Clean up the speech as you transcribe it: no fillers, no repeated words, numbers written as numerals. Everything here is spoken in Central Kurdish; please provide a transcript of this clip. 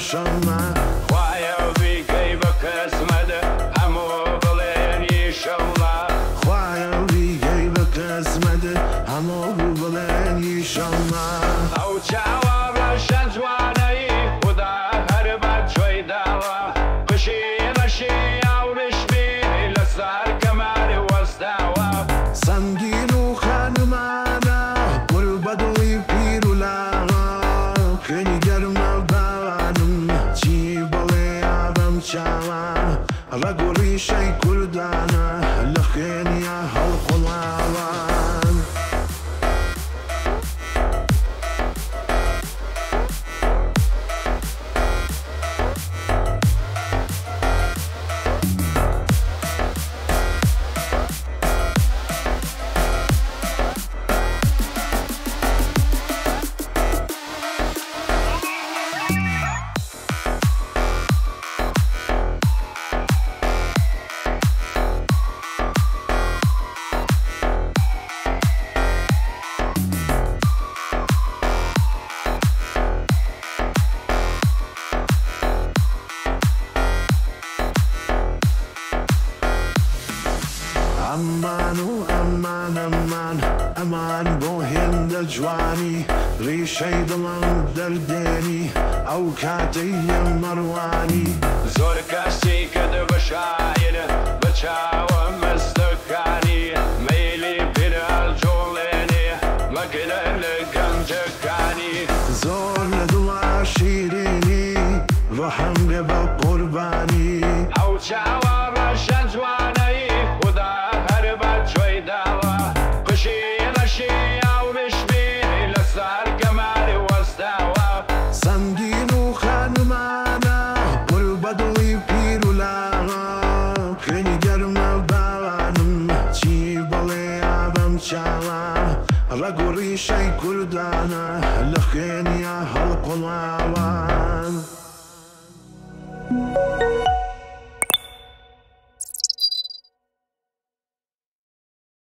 ڕەشەمە. خوایە بیکەی بە قسمەت هەموو بڵێن ئیشەڵڵا. خوایە بیکەی بە قسمەت هەموو بڵێن ئیشەڵڵا. ئەو چاوە ڕەشە جوانەی خودا هەر بە چۆی داوە، قژی ڕەشی ئاوریشمی لەسەر کەمەر وەستاوە. سەنگین و خانمانە پڕ بە دڵی پیر و لاوە، خوێنی گەرمە باوانم چی بڵێ ئابەم چاوە، ڕەگ و ڕیشەی کوردانە لە خوێنیا هەڵقوڵاوە. ئەمان و ئەمان ئەمان ئەمان بۆ هێندە جوانی، ڕیشەی دڵم دەردێنی ئەو کاتەی لێم مەڕوانی. زۆر کەسی کرد بە شاعیر بە چاوە مەستەکانی، مەیلی پیرال جوڵێنێ مەگرە لە گەنجەکانی. زۆر لە دڵا شیرینی ڕەحم بێ بە قوربانی. ئەو چاوە ڕەشە جوانەی خودا هەر بە چۆی داوە، قژی ڕەشی ئاوریشمی لەسەر کەمەر وەستاوە. سەنگین و خانمانە پڕ بە دڵی پیر و لاوە، خوێنی گەرمە باوانم چی بڵێ ئابەم چاوە، ڕەگ و ڕیشەی کوردانە لە خوێنیا هەڵقوڵاوە.